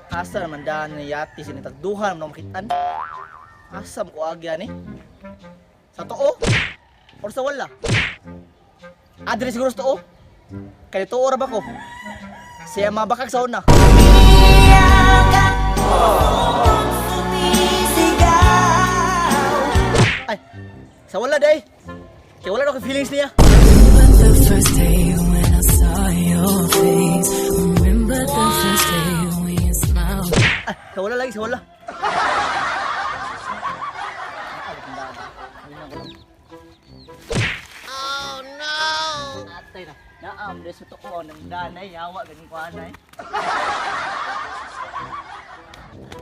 Asa naman daan ni Yati sinitagduhan naman makitaan. Asa mo ko agya ni? Sa tuo? Or sa wala? Adre siguro sa tuo? Kaya tuo ra ba ko? Siya mabakag sa una. Ay, sa wala day. Kaya wala na ako feelings niya. Remember the first day when I saw your face. Remember the first day when you smiled. Ay, sa wala lagi, sa wala. Oh no! Atay na. Naam, dahil sa tuo ng danay, yawa, ganing kuanay.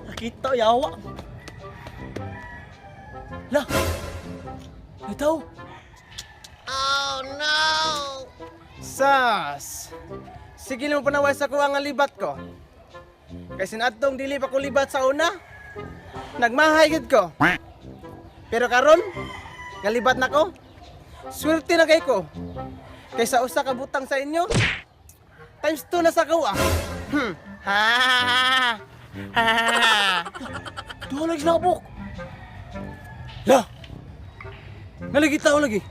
Nakita, yawa. La! Ito! Sas! Sige mo panaway sa kuha nga libat ko. Kay sinadtong dili pa ko libat sa una, nagmahay gid ko. Pero karon, nga libat na ko. Swerte na kay ko. Kay sa usa ka butang sa inyo, times 2 na sa kuha. Ha! Ha! Duha lagi sinabok! La! Nalagi tao lagi.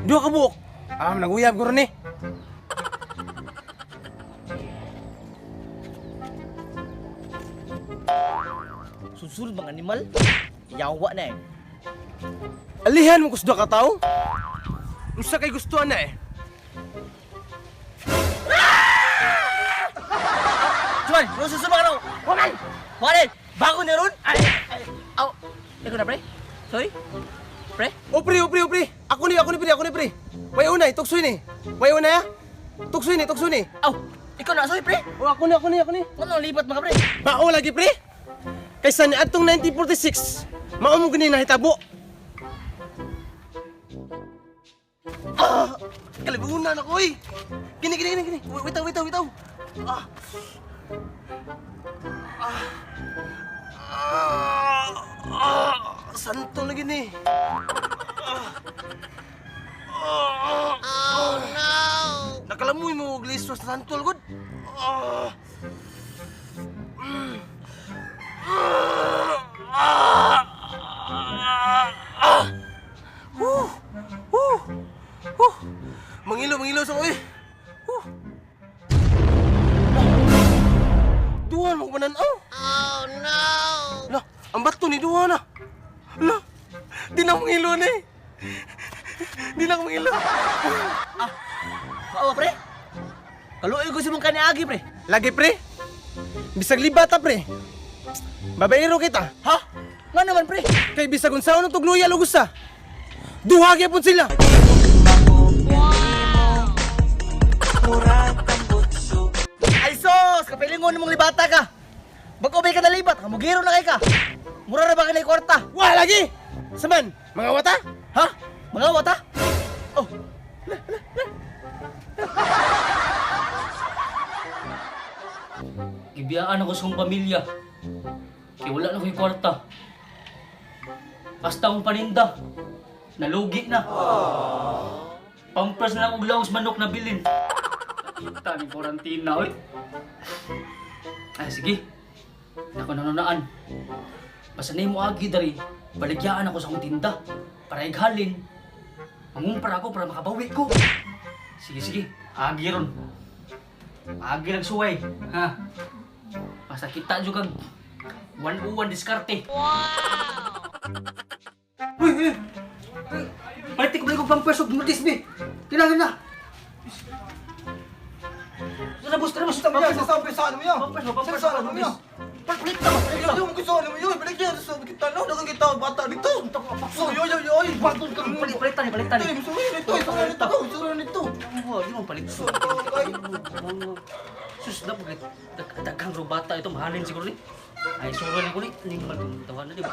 Duha ka buok. Ah, naguyab ko ron eh. Susunod mga animal, yawa na eh. Alihan mo kusdo ka tao? Unsa kay gusto na eh? Juan, ano susunod ka na? Waman! Waman! Bago na ron? Ay! Ay! Aw! Ikaw na, pre? Sorry? Pre? O pre, o pre, o pre. Ako ni pre, ako ni pre. Way unay, tuksoy ni. Way unay ah. Tuksoy ni, tuksoy ni. Aw! Ikaw na, sorry, pre? O ako ni, ako ni, ako ni. Ano, lipat mga pre? Bao lagi pre. Kaysa ni atong 1946, mao mo gani nahitabo. Ah, kalibunan ako eh. Gini, gini, gini, gini. Wait, wait, wait, wait. Ah. Ah. Ah. Ah. Santo na gini. Ah. Ah. Oh no. Nakalamoy mo og liso sa santol gud. Ah. Huh! Huh! Huh! Mangilo, mangilo sa ko eh. Huh! Duha mo mananaw. Oh no. Lah, ang bato ni duha na. Lah, di na mangilo na eh. Di na ako mangilo. Maawa, pre? Kaluoy ko si mong kaniagi, pre. Lagi pre. Bisag libata pre. Babaero kita. Ha? Nga naman, pre? Kay bisag unsaon ang tugluya lugos sa. Duha gyapon sila. Ay, sos! Kapilingon mong libata ka! Bago ba ka nalibat? Kamugiro na kay ka! Mura na ba ka na kwarta? Wah lagi. Saman, mga wata? Ha? Mga wata? Oh, Gibiyaan ako sa kong pamilya. Kaya wala na ko'y kwarta. Hasta akong paninda. Nalugi na. Pampers na lang og laos manok na bilin. Kita ni quarantine oy. Ay sige. Nako nanunaan. Basta na mo agi dari, baligyaan ako sa akong tinda para ighalin. Mangumpra ako para makabawi ko. Sige sige, agi ron. Agi lang suway, ha? Basta kita juga one-one diskarte. Wow! Uy, uy! Uy, Palit ko balik og pampers og nudis bi. Kailangan na. Tara boss, tara boss. Pampers Sa saan mo yan? Pampers mo, pampers. Sa saan mo yan? Palit na, palit na. Ayaw mo gusto mo yun. Balik yan sa kita no, dagang kita bata dito. So yo yo yo. Bago ka palit, palit tani, palit tani. Ito, nito, ito, nito, ito, nito. Oh, di mo palit. Sus, na pag daghang rubata ito mahalin siguro ni. Ay, suro na ko ni. Ning magtawa na di ba?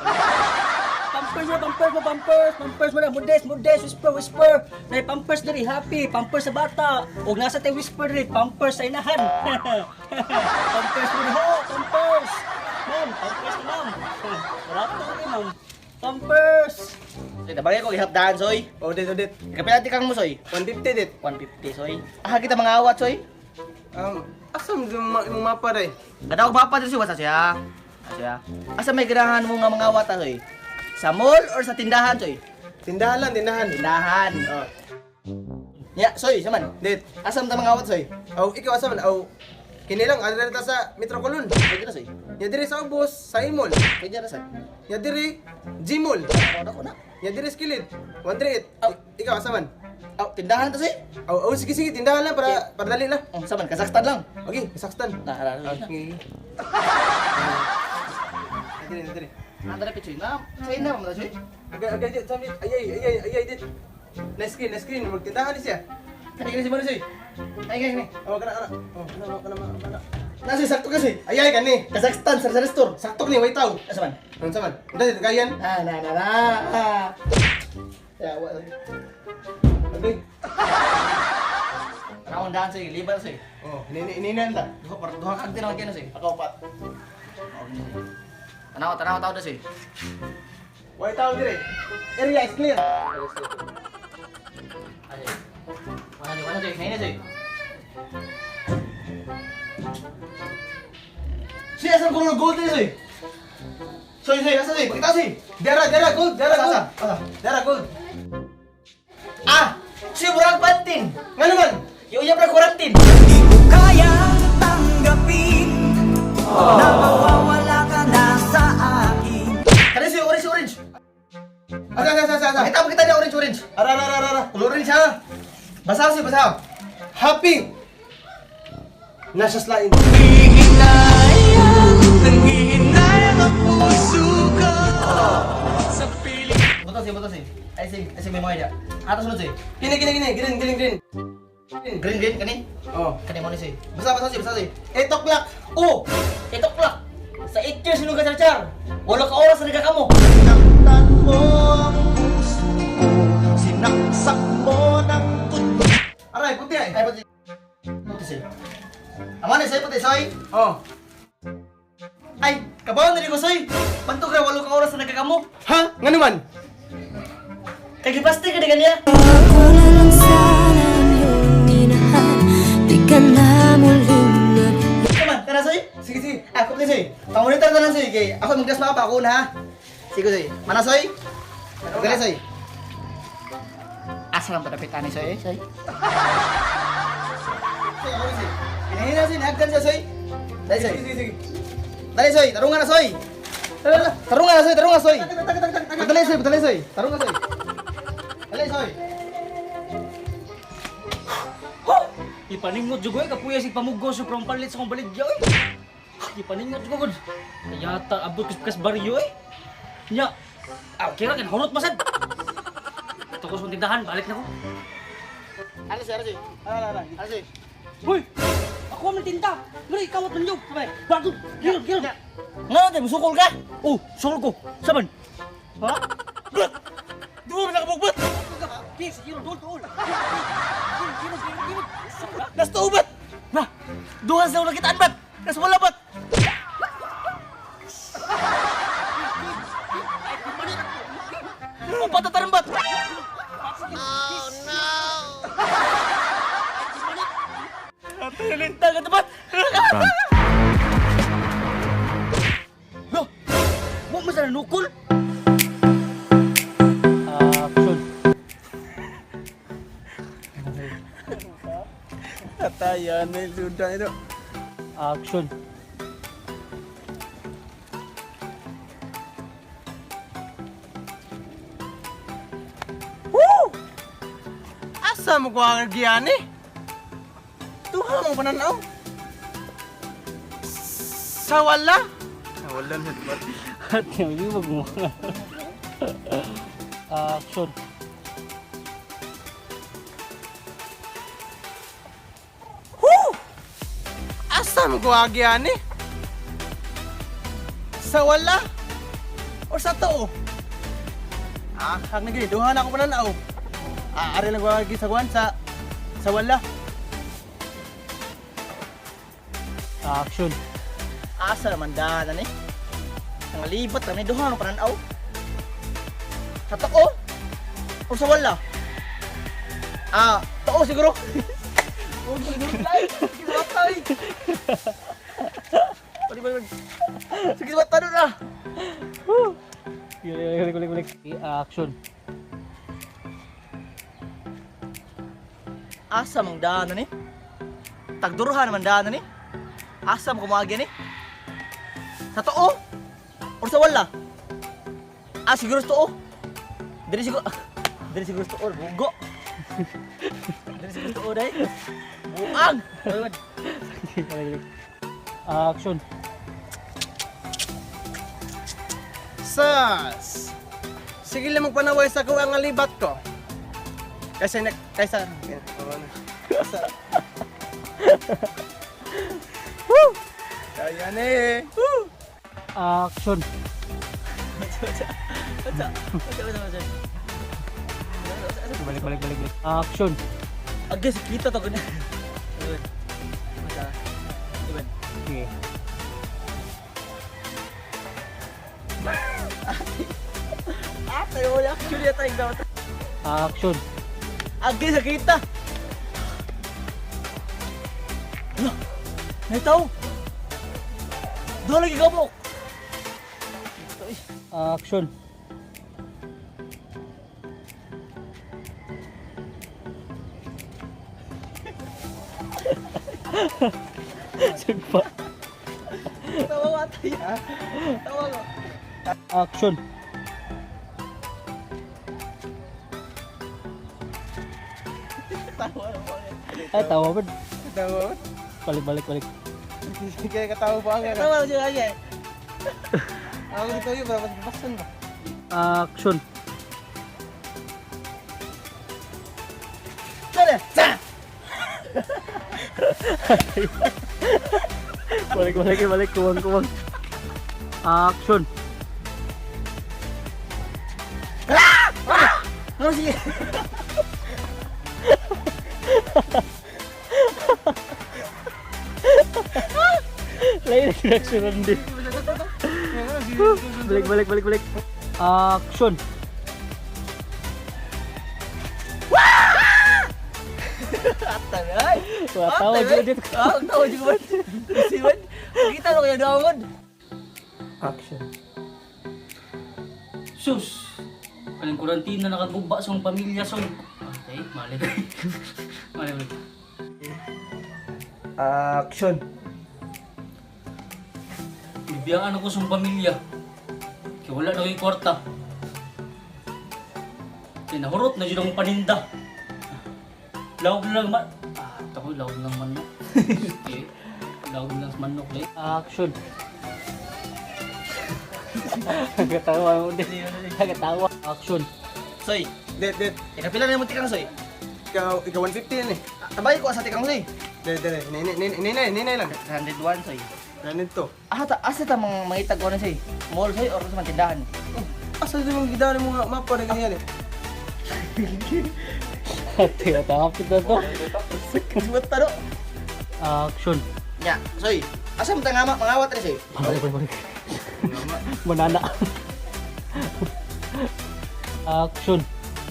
Pampers mo, pampers mo, pampers, pampers mo na, mudes, mudes, whisper, whisper. Nay pampers diri, happy, pampers sa bata. Og nasa tay whisper diri, pampers sa inahan. Pampers mo ni ho, pampers. Ma'am, pampers na ma'am. Wala to ni ma'am. Pampers. Sige, tabagay ko ihapdaan, soy. Odit, odit. Kapilati kang mo, soy. 150 dit. 150, soy. Ah, kita mga awat, soy. Asa mo imong mapa day? Ganda og mapa diri sa siya. Siya. Asa may ganahan mo nga mga wata soy? Sa mall or sa tindahan soy? Tindahan lang, tindahan. Tindahan. Oh. Ya, soy, saman. Dit. Asa man ta mga awat soy? Aw, ikaw asa man? Aw, kini lang adre ta sa Metro Colon. Pwede na soy. Nya diri sa ubos, sa Imol. Pwede na soy. Nya diri Gmall. Ako na ko na. Nya diri Skilid. 138. Aw. Ikaw asa man? Aw, tindahan ta soy. Aw, aw, sige sige, tindahan lang para para dali lang. Oh, saman Kazakhstan lang. Okay, Kazakhstan. Nah, nah, nah. Okay. Diri, diri. Andra pichoy na. China man ta soy. Agay, agay, dit, sabi, ay, ay, ay, ay, ay, dit. Na screen, na screen, magtindahan ni siya. Kani kani si Mano soy. Ay kani kani. Oh, kana, kana. Oh, kana, kana, kana. Na soy sakto kasi. Ay, ay, kani. Kazakhstan sa sa store. Sakto ni, way tao. Asa man? Ano sa man? Hindi, gayan. Ah, na na na. Ya, wa. Agay. Tanawan daan soy, liban soy. Oh, ini ini ini ta. Duha par duha kag tinawag kini soy. Ako pa. Tanaw, tanaw tao na soy. Way tao dire. Area is clear. Ay. Wala soy, wala soy. Ngayon na soy. Soy, asan ko gold na soy? Soy, soy, asa soy? Pakita soy. Dara, dara gold, dara Asa, gold. asa, asa? Dara gold. Ah! Soy, murag pantin. Nga naman. Yung uyab na quarantine. Di ko kayang tanggapin na mawawala ka na sa akin. Kani soy, orange, orange. Asa, asa, asa, asa. Pakita mo kita niya orange, orange. Ara, ara, ara, ara. Color orange ha. Basa soy, basa. Happy. Nasa slain. Buto soy, buto soy. Ay soy, ay soy may mga idea. Ato sunod soy. Kini, kini, kini. Green, green, green. Green, green, kani. Oh. Kani mo ni soy. Basa, basa soy, basa soy. 8 o'clock. Oh! 8 o'clock! Sa 8 years sinuga char. Wala ka oras na kamo. Sinaktan mo ang puso ko, sinaksak mo ng kuto. Aray, puti ay. Ay, puti. Puti soy. Amo ni soy, puti soy. Oh. Ay, kabaw na ko soy. Bantog ra walo ka oras na nagkakamo. Ha? Nga naman. Kay gipasti ka di kanya. Ako na lang sana ang iyong minahal. Di ka na muling nag Come on, tara soy. Sige, sige. Ah, kumpi soy. Pamonitor na lang soy kay ako magdas pa ako na ha. Sige soy. Mana soy? Dali soy. Asa lang padapitan ni soy, soy. Soy, ako ni soy. Hinahina soy, nahagdan siya soy. Dali soy. Sige, sige, sige. Dali soy, tarungan na soy. Tara, tara. Tarungan na soy, tarungan soy. Tag, tag, tag, tag, tag. Dali soy, dali soy. Tarungan soy. Dali soy. Ipaningot jud ko eh, kapuya si pamugos sa prong palit sa kong baligya oy. Ipaningot jud ko gud. Kaya ta abot ko sa baryo eh. Nya. Ah, kira kan honot masad. Tukos kong tindahan, balik na ko. Ano soy, ano soy? Ara, ara. Ano soy? Hoy! Ako ang tinda. Mari kawat ninyo. Sabay. Bago. Gilod, gilod. Nga, di musukol ka. Oh, sukol ko. Saban. Ha? Bro! Di mo nakabugbat! Please, gilod, dul, dul. Gilod, gilod, gilod. Nas tuubat! Ba! Duha sa ulang kitaan bat! Nas wala bat! Oh, patataran bat! Oh no! Dagat bat! Lo! Mo man sa nukol. Action. Atayan na yung suda ito. Action. Asa mo ko ang giyan eh? Tuha mo pananaw. Sa wala? Sa wala na diba? At yung wag mo. Action. Asa mo ko ang giyan eh? Sa wala? O sa tao? Ah, kag nagini, duha na ako pananaw. Ah, ari lang ko ang gisaguan sa sa wala. Action. Asa naman daan eh? Nangalibot kami duha no pananaw. Sa tao? O sa wala? Ah, tao siguro. Huwag mo nagulay. Sige sa mata eh. Balik, balik, balik. Sige sa mata doon ah. Balik, balik, balik, balik. Action. Asa mang daan na ni? Tagduruhan naman daan na ni? Asa mo kumagyan ni? Sa too? Or sa wala? Ah, siguro sa too. Dili siguro... Dili siguro sa too. Bugo. Dili siguro sa too, day. Buang! Balik, balik. Action. Sas! Sige lang magpanaway sa kuha nga libat ko. Kaysa na, kaysa, kaysa. Woo! Kaya na eh. Woo! Action. Balik, balik, balik, balik. Action. Agay, kita to ganyan. Iban. Sige. Ate, wala action yata yung dapat. Action. Agay, sa kita! Ano? Naitaw! Doon lagi gabok! Action. Sugpa. Tawa ka tayo. Tawa ko. Action. Tawa na po. Ay, tawa ba? Tawa. Balik, balik, balik. Kaya katawa pa ang Tawa na siya lagi. Ako dito yun, para basan ba? Action. Tara! Sa! Balik, balik, balik. Kuwang, kuwang. Action. Ano sige? Lain ang reaksyonan din. Balik, balik, balik, balik. Action. Taray! Wala, tawa dyan dito. Ah, tawa dyan ba? Siwan? Kita mo kaya dawangon. Action. Sus! Kaning kurantina nakaguba sa akong pamilya song. Okay, mali. Mali, mali. Action. Bibiyaan ako sa akong pamilya. Kaya wala na ko'y kwarta. Kaya nahurot na dyan akong paninda. Lawag na lang man... Ah, tako, lawag lang manok. Okay. Lawag lang sa manok. Eh. Action! Nagkatawa mo din. Nagkatawa. Action! Soy, Det, det. ikapila na mo tikang soy. Ikaw 150 yan eh. Tabay ko sa tikang soy. Det, det, det. Ninay, ninay lang. 101 soy. Ganito to. Asa ta asa ta mga mangitag ko na soy. Mall soy or sa mga tindahan. Oh, asa din mong gidaan mo nga mapa na ganyan eh. Tinatapit na to. Suwat taro. Action! Nya, soy. Asa mo tanga mangawat rin soy. Balik, balik, balik. Manana. Action.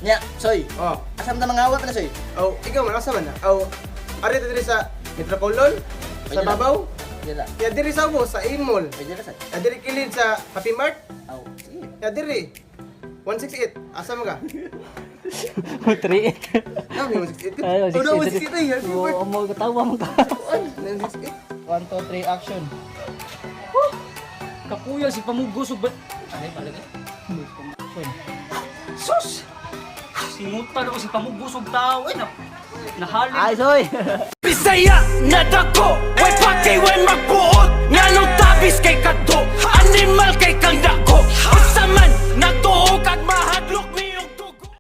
Nya, soy. Oh. Asa mo ta mangawat rin soy. Oh, ikaw man asa man na? Oh, ari diri sa Metropolitan, sa Pwede na. Babaw. Pwede na. Ya diri sa mo sa Imol. Pwede na soy. Ya diri kilid sa Happy Mart. Aw, sige. Ya diri 168. Asa mo ka? 3-8. Nami 168. Ay, Oh, no, 168 eh. Happy Mart. Oo, mo katawa mo ka. 168. 1 2 3 action. Kapuya si pamugos ug ba. Ay, balik. Action. Sus! Simutan ako si pamugos ug tao eh. Nahali. Ay soy. Bisaya na dako, way pati way magbuot. Nganong tabis kay